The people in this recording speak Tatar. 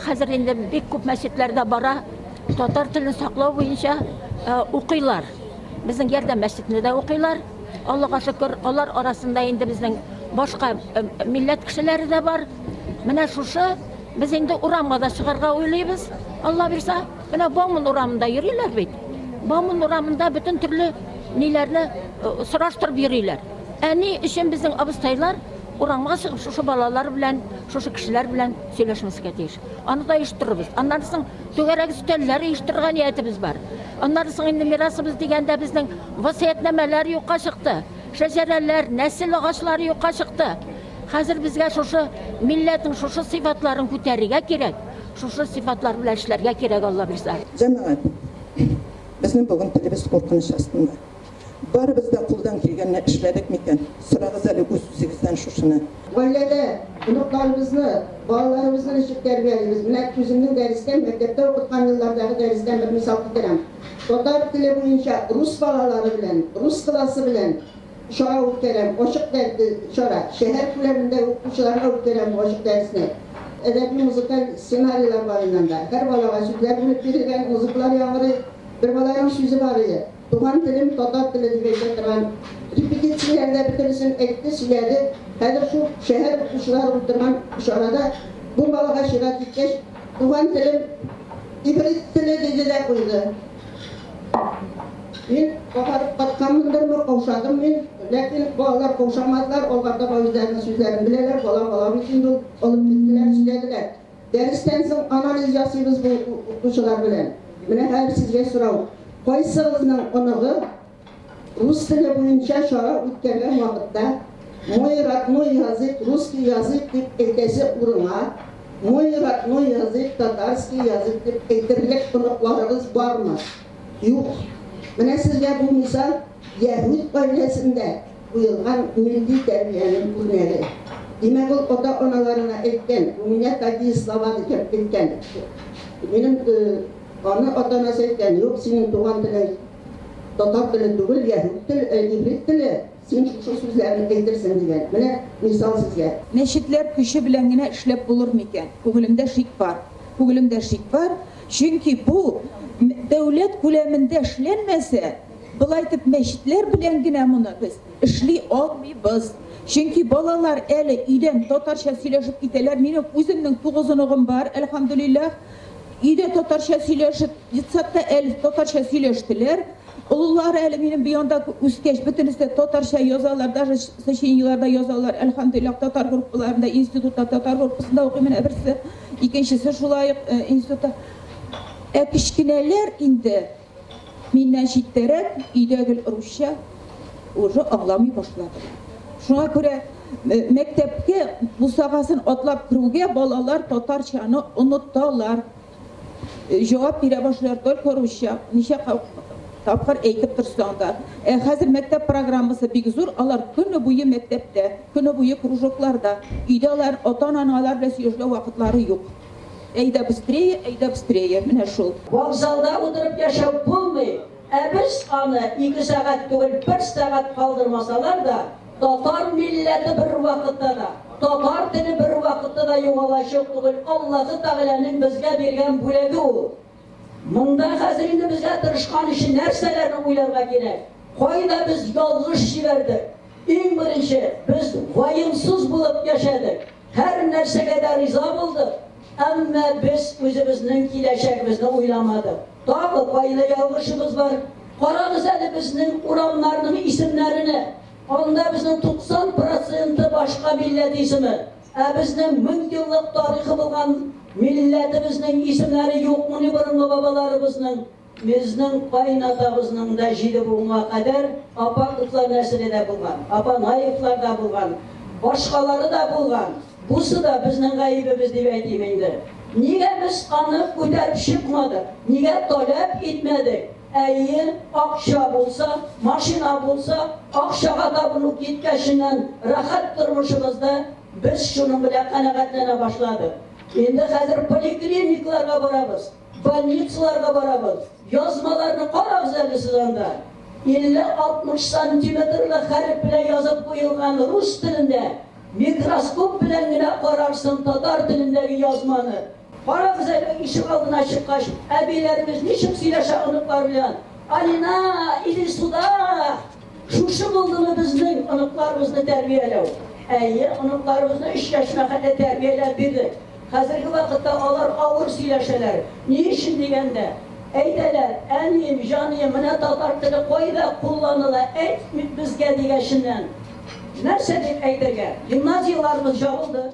Хәзер инде бик күп мәчетләрдә бара, татар телен саклау буенча укыйлар. Безнең Ярдәм мәчетендә дә укыйлар. Аллага шөкер, алар арасында инде безнең башка милләт кешеләре дә бар. Менә шушы без инде урамга да чыгарга уйлыйбыз. Алла бирса, менә Бауман урамында йөриләр бит. Бауман урамында бөтен төрле ниләрне сораштырып йөриләр. Ә ни өчен безнең абыстайлар урамга чыгып шушы балалар белән, шушы кешеләр белән сөйләшмәскә тиеш? Аны да оештырырбыз. Аннан соң түгәрәк өстәлләр оештырырга ниятебез бар. Аннан соң инде мирасыбыз дигәндә безнең васыятьнамәләр юкка чыкты. Шәҗәрәләр, нәсел агачлары юкка чыкты. Хәзер безгә шушы милләтнең шушы сыйфатларын күтәрергә кирәк. Шушы сыйфатлар белән эшләргә кирәк, Алла бирса. Җәмәгать, безнең бүген телебез куркыныч астында. Барыбыз да кулдан килгәнне эшләдек микән? Сорагыз әле үз-үзегездән шушыны. Гаиләдә оныкларыбызны, балаларыбызны ничек тәрбиялибез? Менә үземнең дәрестән, мәктәптә укыткан еллардагы дәрестән бер мисал китерәм. Татар теле буенча рус балалары белән, рус классы белән чара үткәрәм, ачык чара. Шәһәр күләмендә укытучыларга үткәрәм бу ачык дәресне. Әдәби-музыкаль сценарийлар бар инде анда. Һәр балага сүзләр бүлеп бирелгән, музыкалар яңгырый. Бер малайның сүзе бар иде. Туган телем, татар теле дип әйтә торган. Репетицияләрдә бөтенесен әйтте, сөйләде. Хәзер шул шәһәр укучылары утырган чарада бу балага чират җиткәч, туган телем иврит теле диде дә куйды. Мин кабарып катканмындырмы, каушадым мин. Ләкин балалар каушамадылар, алга таба үзләренең сүзләрен беләләр, бала бала бит инде ул, алып киттеләр, сөйләделәр. Дәрестән соң анализ ясыйбыз бу укытучылар белән. Менә хәзер сезгә сорау. Кайсыгызның оныгы рус теле буенча чара үткәргән вакытта мой родной язык, русский язык дип әйтәсе урынга мой родной язык, татарский язык дип әйтерлек оныкларыгыз бармы? Юк. Менә сезгә бу мисал яһүд гаиләсендә куелган милли тәрбиянең үрнәге. Димәк, ул ата-аналарына әйткән, у меня такие слова дип әйткән. Минем аны ата-анасы әйткән, юк, синең туган телең татар теле түгел, яһүд теле, иврит теле, син шушы сүзләрне әйтерсең дигән. Менә мисал сезгә. Мәчетләр көче белән генә эшләп булыр микән? Күңелемдә шик бар. Күңелемдә шик бар, чөнки бу дәүләт күләмендә эшләнмәсә, Болай итеп мәчетләр белән генә моны без эшли алмыйбыз. Чөнки балалар әле өйдән татарча сөйләшеп китәләр. Минем үземнең 9 оныгым бар, әлхәмдүлилләһ. Өйдә татарча сөйләшеп, детсадта әле татарча сөйләштеләр. Олылары әле минем бу янда үскәч, бөтенесе дә татарча язалар, даже сочинениелар да язалар, әлхәмдүлилләһ, татар группаларында, институтта татар группасында укый менә берсе, икенчесе шулай ук институтта. Ә кечкенәләр инде Миннән читтәрәк, өйдә гел русча, уже аңламый башладылар. Шуңа күрә мәктәпкә бусагасын атлап керүгә балалар татарчаны оныталар. Җавап бирә башлыйлар только русча. Ничә тапкыр әйтеп торсаң да. Ә хәзер мәктәп программасы бик зур, алар көне буе мәктәптә, көне буе кружокларда. Өйдә алар ата-ананың алар белән сөйләшергә вакытлары юк. Әйдә быстрее, әйдә быстрее, менә шул. Вокзалда утырып яшәү булмый. Ә без аны ике сәгать түгел, бер сәгать калдырмасалар да, татар милләте бервакытта да, татар теле бервакытта да югалачак түгел, Аллаһы Тәгаләнең безгә биргән бүләге ул. Монда хәзер инде безгә тырышкан өчен нәрсәләрне уйларга кирәк? Кайда без ялгыш җибәрдек? Иң беренче, без ваемсыз булып яшәдек. Һәр нәрсәгә дә риза булдык, әмма без үзебезнең киләчәгебезне уйламадык. Тагы кайда ялгышыбыз бар? Карагыз әле безнең урамнарның исемнәренә. Анда безнең 90 проценты башка милләт исеме. Ә безнең 1000 еллык тарихы булган милләтебезнең исемнәре юкмыни борынгы бабаларыбызның? Безнең кайнатабызның да җиде буынга кадәр Апаковлар нәселе дә булган, Апанаевлар да булган, башкалары да булган. Бусы да безнең гаебебез дип әйтим инде. Нигә без аны күтәреп чыкмадык, нигә таләп итмәдек? Әйе, акча булса, машина булса, акчага табыну киткәченнән рәхәт тормышыбызда без шуның белән канәгатьләнә башладык. Инде хәзер поликлиникларга барабыз. Больницаларга барабыз. Язмаларны карагыз әле сез анда. 50-60 сантиметрлы хәреф белән язып куелган рус телендә, микроскоп белән генә карарсың татар телендәге язманы. Карагыз әле, ишек алдына чыккач, әбиләребез ничек сөйләшә оныклар белән. Алина, иди сюда! Шушы булдымы безнең оныкларыбызны тәрбияләү? Әйе, оныкларыбызны өч яшенә хәтле тәрбияләп бирдек. Хәзерге вакытта алар авыр сөйләшәләр. Ни өчен дигәндә, әйтәләр, әнием, җаныем, менә татар теле кайда кулланыла, әйт безгә дигәченнән. Нәрсә дип әйтергә? Гимназияләребез җабылды.